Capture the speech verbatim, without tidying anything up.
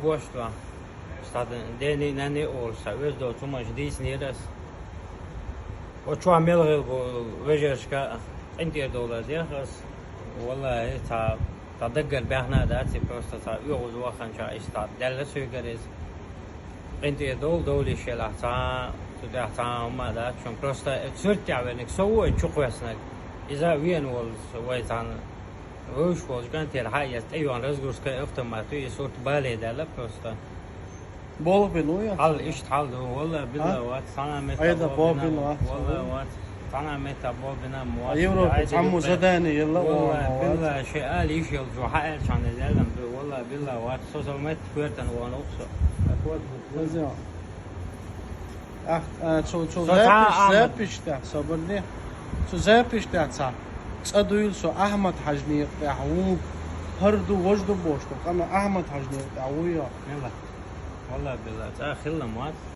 Гошт ван. Стад дени нани олса, вез до цумаш дийс нерас. О чуа мелгел бу вежершка къинтер доллар дехас. Валлахи, ца, ца даггар бяхна да, ци просто ца угуз ваханча иста Далла суйгарез. Къинтер дол, долишела ца, туда ца ма да, чун просто цуртя веник, со вой чуквеснак. Иза вен вол вай ца. Вуш волчкан тер хьа яц, тӀейон разгрузка автомат, и сурт бале дала просто. Болх бин ву я? Хьал, ишт хьал ду, валла, билла, вац, сана мета Айда, бо бина, бин вац. Валла, вац, сана мета бо бина, вац. А Европа Айда, цаму Европа. Задание елла, Валла, вон, вац. Билла, ши али иш ел жу, хьа эл чан эл ялам ду, валла, билла, вац, со со мет квертан вон уксо. Вазе. Ах, а, цу, цу Со запись, ца Ахмад. Запись тӀа, собар де. Цу запись тӀа ца. ЦӀа дуйла со Ахмад Хьажни тӀа ву. ХӀар ду, вож ду бошку, къана Ахмад Хьажни тӀа ву я. Мела. Валла, билла, цӀа хилла мат.